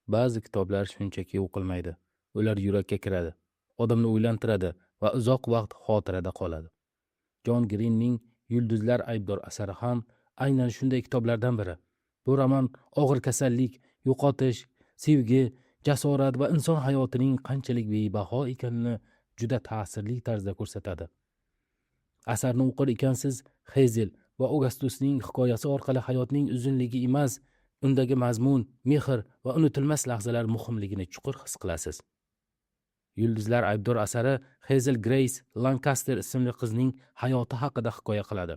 Ba'zi kitoblar shunchaki o'qilmaydi. Ular yurakka kiradi, odamni o'ylantiradi va uzoq vaqt xotirada qoladi. Jon Grinning "Yulduzlar aybdor" asari ham aynan shunday kitoblardan biri. Bu roman og'ir kasallik, yo'qotish, sevgi, jasorat va inson hayotining qanchalik bebaho ekanini juda ta'sirli tarzda ko'rsatadi. Asarni o'qir ekansiz, Xezel va Ogastusning hikoyasi orqali hayotning uzunligi emas, undagi mazmun, mehr va unutilmas lahzalar muhimligini chuqur his qilasiz. "Yulduzlar aybdor" asari Xezel Greys Lankaster ismli qizning hayoti haqida hikoya qiladi.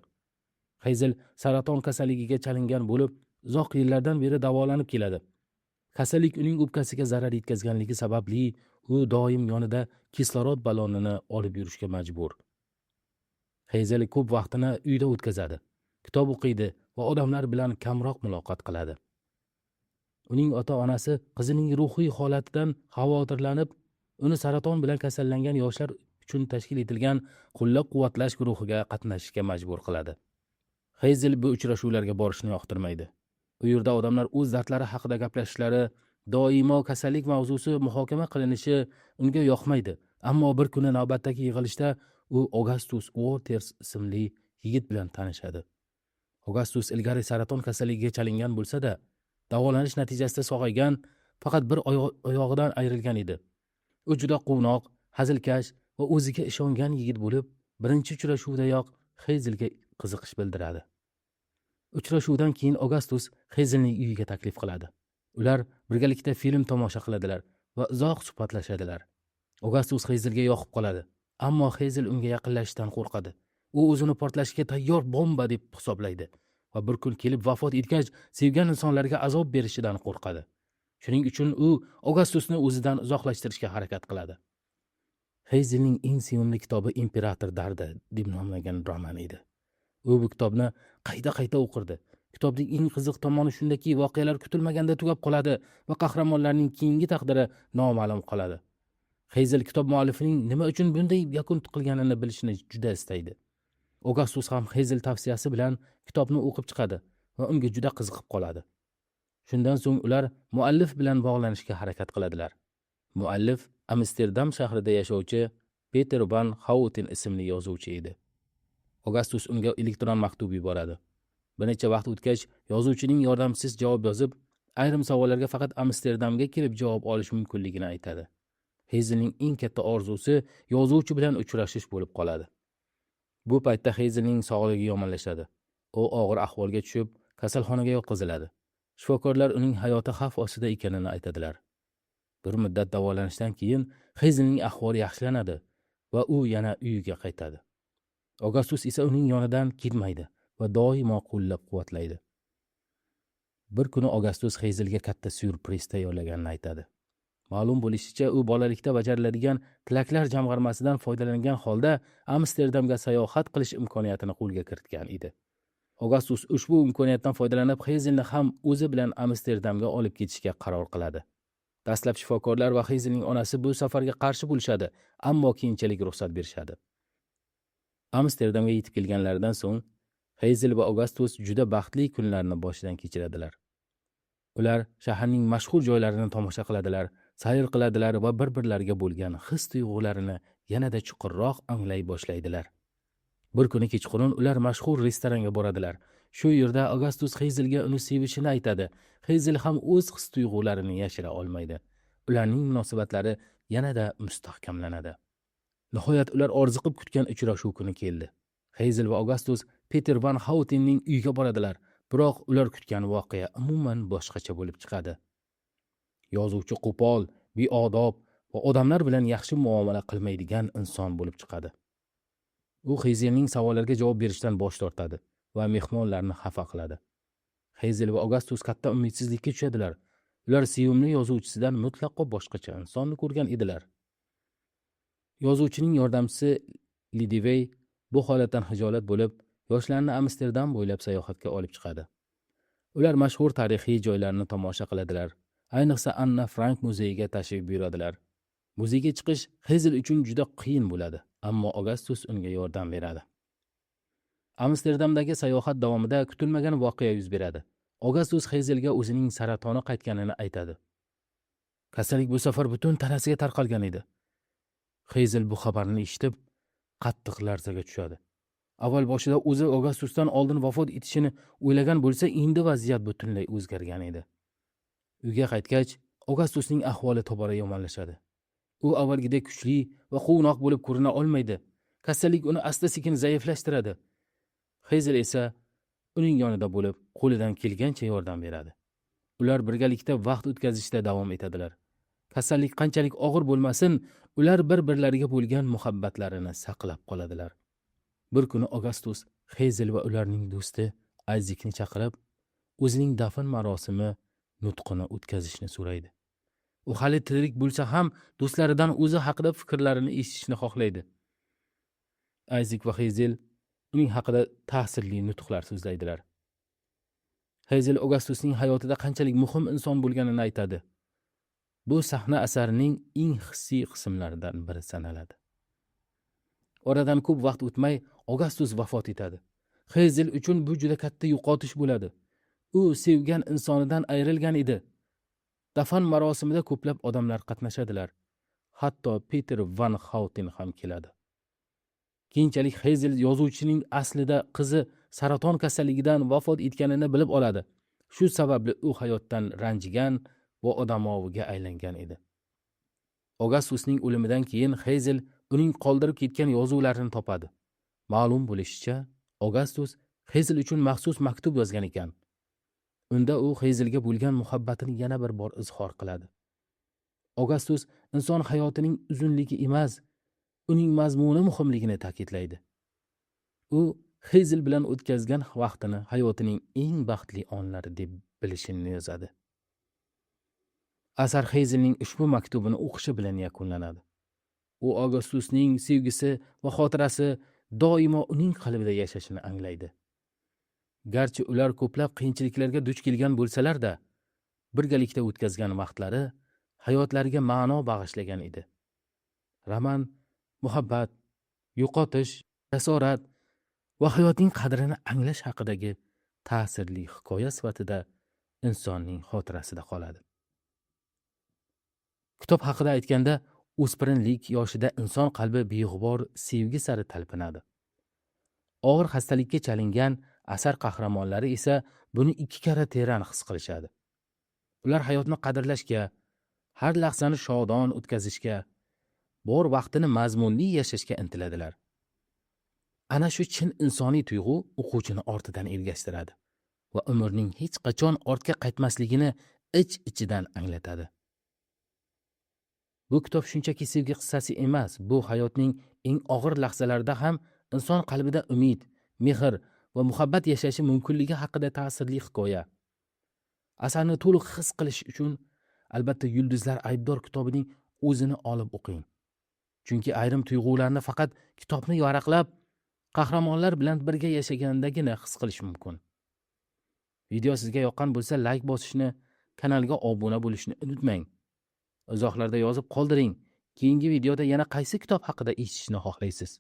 Xezel saraton kasalligiga chalingan bo'lib, uzoq yillardan beri davolanib keladi. Kasallik uning o'pkasiga zarar yetkazganligi sababli u doim yonida kislorod ballonini olib yurishga majbur. Xezel ko'p vaqtini uyda o'tkazadi, kitob o'qiydi va odamlar bilan kamroq muloqot qiladi. Uning ota onasi qizining ruhiy holatidan xavotirlanib, uni saraton bilan kasallangan yoshlar uchun tashkil etilgan qo'llab quvvatlash guruhiga qatnashishga majbur qiladi. Xeyzel bu uchrashuvlarga borishni yoqtirmaydi. U yerda odamlar o'z dardlari haqida gaplashishlari, doimo kasallik mavzusi muhokama qilinishi unga yoqmaydi. Ammo bir kuni navbatdagi yig'ilishda u Ogastus Uoters ismli yigit bilan tanishadi. Ogastus ilgari saraton kasalligiga chalingan bo'lsa-da, davolanish natijasida sog'aygan, faqat bir oyog'idan ayrilgan edi. U juda quvnoq, hazilkash va o'ziga ishongan yigit bo'lib, birinchi uchrashuvdayoq Xeyzelga qiziqish bildiradi. Uchrashuvdan keyin Ogastus Xeyzelning uyiga taklif qiladi. Ular birgalikda film tomosha qiladilar va uzoq suhbatlashadilar. Ogastus Xeyzelga yoqib qoladi, ammo Xeyzel unga yaqinlashishdan qo'rqadi. U o'zini portlashga tayyor bomba deb hisoblaydi va bir kun kelib vafot etgach, sevgan insonlarga azob berishidan qo'rqadi. Shuning uchun u Ogastusni o'zidan uzoqlashtirishga harakat qiladi. Xeyzelning eng sevimli kitobi "Imperator dardi" deb nomlangan roman edi. U bu kitobni qayta qayta o'qirdi. Kitobning eng qiziq tomoni shundaki, voqealar kutilmaganda tugab qoladi va qahramonlarning keyingi taqdiri noma'lum qoladi. Xeyzel kitob muallifining nima uchun bunday yakun qilganini bilishni juda istaydi. Ogastus ham Xeyzel tavsiyasi bilan kitobni o'qib chiqadi va unga juda qiziqib qoladi. Shundan so'ng ular muallif bilan bog'lanishga harakat qiladilar. Muallif Amsterdam shahrida yashovchi Peter van Houten ismli yozuvchi edi. Ogastus unga elektron maktub yuboradi. Bir necha vaqt o'tgach, yozuvchining yordamchisi javob yozib, ayrim savollarga faqat Amsterdamga kelib javob olish mumkinligini aytadi. Xeyzelning eng katta orzusi yozuvchi bilan uchrashish bo'lib qoladi. Bu paytda Xeyzelning sog'ligi yomonlashadi. U og'ir ahvolga tushib, kasalxonaga yotqiziladi. Shifokorlar uning hayoti xavf ostida ekanini aytadilar. Bir muddat davolanishdan keyin Xeyzelning ahvoli yaxshilanadi va u yana uyiga qaytadi. Ogastus esa uning yonidan ketmaydi va doimo qo'llab quvvatlaydi. Bir kuni Ogastus Xeyzelga katta syurpriz tayyorlaganini aytadi. Ma'lum bo'lishicha, u bolalikda bajariladigan tilaklar jamg'armasidan foydalangan holda Amsterdamga sayohat qilish imkoniyatini qo'lga kiritgan edi. Ogastus ushbu imkoniyatdan foydalanib, Xeyzelni ham o'zi bilan Amsterdamga olib ketishga qaror qiladi. Dastlab shifokorlar va Xeyzelning onasi bu safarga qarshi bo'lishadi, ammo keyinchalik ruxsat berishadi. Amsterdamga yetib kelganlaridan so'ng Xeyzel va Ogastus juda baxtli kunlarni boshidan kechiradilar. Ular shaharning mashhur joylarini tomosha qiladilar, sayr qiladilar va bir birlariga bo'lgan his tuyg'ularini yanada chuqurroq anglay boshlaydilar. Bir kuni kechqurun ular mashhur restoranga boradilar. Shu yerda Ogastus Xeyzelga uni sevishini aytadi. Xeyzel ham o'z his tuyg'ularini yashira olmaydi. Ularning munosabatlari yanada mustahkamlanadi. Nihoyat ular orziqib kutgan uchrashuv kuni keldi. Xeyzel va Ogastus Peter van Houtenning uyiga boradilar, biroq ular kutgan voqea umuman boshqacha bo'lib chiqadi. Yozuvchi qo'pol, beodob va odamlar bilan yaxshi muomala qilmaydigan inson bo'lib chiqadi. U Xeyzelning savollariga javob berishdan bosh tortadi va mehmonlarni xafa qiladi. Xeyzel va Ogastus katta umidsizlikka tushadilar. Ular sevimli yozuvchisidan mutlaqo boshqacha insonni ko'rgan edilar. Yozuvchining yordamchisi Lidivey bu holatdan xijolat bo'lib, yoshlarni Amsterdam bo'ylab sayohatga olib chiqadi. Ular mashhur tarixiy joylarni tomosha qiladilar. Ayniqsa Anna Frank muzeyiga tashrif buyuradilar. Muzeyga chiqish Xeyzel uchun juda qiyin bo'ladi, ammo Ogastus unga yordam beradi. Amsterdamdagi sayohat davomida kutilmagan voqea yuz beradi. Ogastus Xeyzelga o'zining saratoni qaytganini aytadi. Kasallik bu safar butun tanasiga tarqalgan edi. Xeyzel bu xabarni eshitib, qattiq larzaga tushadi. Avval boshida o'zi Ogastusdan oldin vafot etishini o'ylagan bo'lsa, endi vaziyat butunlay o'zgargan edi. Uyga qaytgach, Ogastusning ahvoli tobora yomonlashadi. U avvalgidek kuchli va quvnoq bo'lib ko'rina olmaydi. Kasallik uni asta-sekin zaiflashtiradi. Xeyzel esa uning yonida bo'lib, qo'lidan kelgancha yordam beradi. Ular birgalikda vaqt o'tkazishda davom etadilar. Kasallik qanchalik og'ir bo'lmasin, ular bir-birlariga bo'lgan muhabbatlarini saqlab qoladilar. Bir kuni Ogastus Xeyzel va ularning do'sti Ayzikni chaqirib, o'zining dafn marosimi nutqini o'tkazishni so'raydi. U hali tirik bo'lsa ham do'stlaridan o'zi haqida fikrlarini eshitishni xohlaydi. Ayzik va Xeyzel uning haqida ta'sirli nutqlar so'zlaydilar. Xeyzel Ogastusning hayotida qanchalik muhim inson bo'lganini aytadi. Bu sahna asarining eng hissiy qismlaridan biri sanaladi. Oradan ko'p vaqt o'tmay Ogastus vafot etadi. Xeyzel uchun bu juda katta yo'qotish bo'ladi. U sevgan insonidan ayrilgan edi. Dafn marosimida ko'plab odamlar qatnashadilar. Hatto Peter van Houten ham keladi. Keyinchalik Xeyzel yozuvchining aslida qizi saraton kasalligidan vafot etganini bilib oladi. Shu sababli u hayotdan ranjigan va odamoviga aylangan edi. Ogastusning o'limidan keyin Xeyzel uning qoldirib ketgan yozuvlarini topadi. Ma'lum bo'lishicha, Ogastus Xeyzel uchun maxsus maktub yozgan ekan. Unda u Xeyzelga bo'lgan muhabbatini yana bir bor izhor qiladi. Ogastus inson hayotining uzunligi emas, uning mazmuni muhimligini ta'kidlaydi. U Xeyzel bilan o'tkazgan vaqtini hayotining eng baxtli onlari deb bilishini yozadi. Asar Xeyzelning ushbu maktubini o'qishi bilan yakunlanadi. U Ogastusning sevgisi va xotirasi doimo uning qalbida yashashini anglaydi. Garchi ular ko'plab qiyinchiliklarga duch kelgan bo'lsalar-da, birgalikda o'tkazgan vaqtlari hayotlariga ma'no bag'ishlagan edi. Roman muhabbat, yo'qotish, jasorat va hayotning qadrini anglash haqidagi ta'sirli hikoya sifatida insonning xotirasida qoladi. Kitob haqida aytganda, o'spirinlik yoshida inson qalbi beg'ubor sevgi sari talpinadi. Og'ir xastalikka chalingan asar qahramonlari esa buni ikki karra teran his qilishadi. Ular hayotni qadrlashga, har lahzani shodon o'tkazishga, bor vaqtini mazmunli yashashga intiladilar. Ana shu chin insoniy tuyg'u o'quvchini ortidan ergashtiradi va umrning hech qachon ortga qaytmasligini ich-ichidan anglatadi. Bu kitob shunchaki sevgi qissasi emas, bu hayotning eng og'ir lahzalarida ham inson qalbida umid, mehr va muhabbat yashashi mumkinligi haqida ta'sirli hikoya. Asarni to'liq his qilish uchun albatta Yulduzlar aybdor kitobining o'zini olib o'qing. Chunki ayrim tuyg'ularni faqat kitobni varaqlab, qahramonlar bilan birga yashagandagina his qilish mumkin. Video sizga yoqqan bo'lsa, layk bosishni, kanalga obuna bo'lishni unutmang. Izohlarda yozib qoldiring. Keyingi videoda yana qaysi kitob haqida eshitishni xohlaysiz?